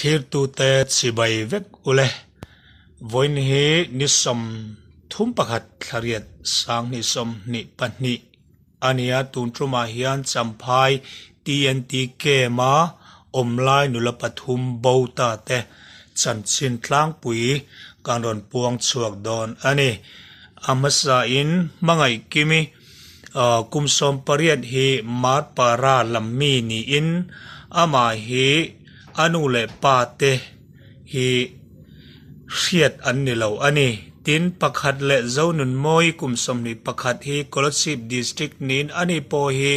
Thlirtute chibai vek ule. Vawiin hi ni 31 thlariat sanghnih 22 a ni a, tun tumah hian Champhai TNT Camp-a awmlai nula pathum bo ta te chanchin tlangpui kan rawn puang chhuak dawn a ni. A hmasain hmangaih kimi kum 18 hi Marpara lam mi niin amah hi a nu leh pa te hi hriat an ni lo a ni. Tin, pakhat leh Zonunmawi kum 21 hi Kolasib District niin a ni pawh hi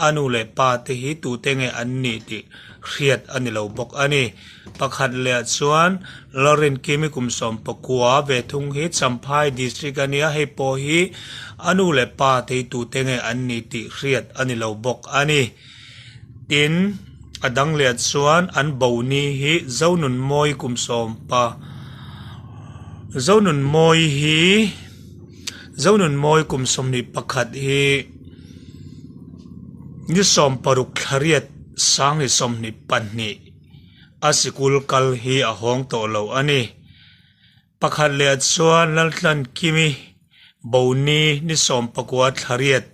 a nu leh pa te hi tute nge an nih tih hriat a ni lo bawk a ni. Pakhat leh chuan Lauren Kimi kum 19 ve thung hi Champhai District a nia, hei pawh hi a nu leh pa te hi tute nge an nih tih hriat a ni lo bawk a ni. Tin, a dang leh chuan an bo ni hi Zonunmawi kum sawm pa Zonunmawi hi Zonunmawi kum 21 hi ni 60 thlariat sang ni 22 a sikul kal hi a hawng tawh lo a ni. Pakhat leh chuan Laltlankimi bo ni ni 19 thlariat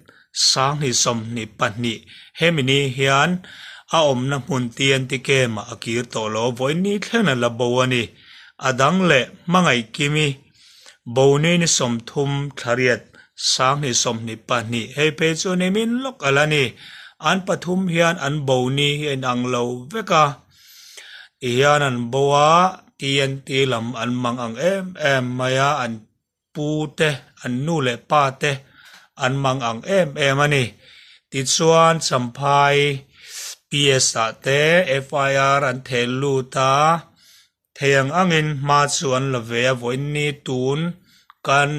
sanghnih 22 hemi ni hian a awmna hmun TNT Camp-ah a kir tawh lo, vawiin ni thleng a la bo a ni. A dang leh Hmangaihkimi bo ni ni 30 thlariat sanghnih 22 hei phei chu nimin lawk a la ni. An pathum hian an bo ni hi a inang lo vek a, tihian an bo a, TNT lam an mang ang em em mai a, an pu te, an nu leh pa te an mang ang em em a ni. Tichuan Champhai PS ah te FIR an theh lut a, thei ang angin hma chu an la ve a, vawiin ni tun kan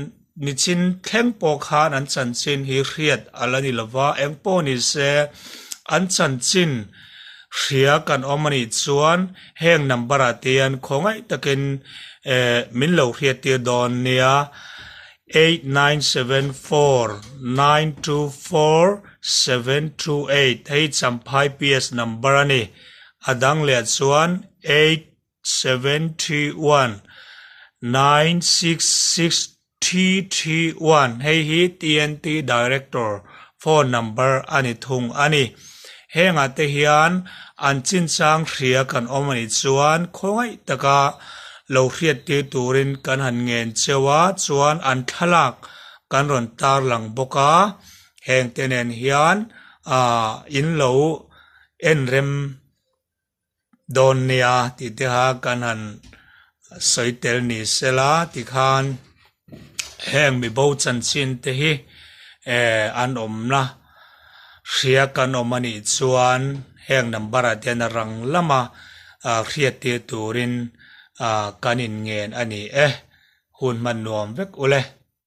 nichin thleng pawh khan an chanchin hi hriat a la ni lova, engpawh ni se an chanchin hria kan awm a nih chuan heng number ah te hian khawngaih takin eh min lo hriat tir dawn nia 8974924728 hei Champhai PS number a ni a dang leh chuan 8731966331 hei hi TNT Director phone number a ni thung a ni. Hengah te hian an chinchang hria kan awm a nih chuan khawngaih taka lo hriat tir turin kan han ngen cheu a, chuan an thlalak kan rawn tarlang bawk a, heng te nen hian ah in lo en rem dawn nia tih te kha kan han sawi tel ni sela tikhan heng mibo chanchin te hi eh an awmna hria kan awm a nih chuan heng number ah te hian a rang lama ah hriat tir turin ah kan inngen a ni e hun hman nuam vek ule.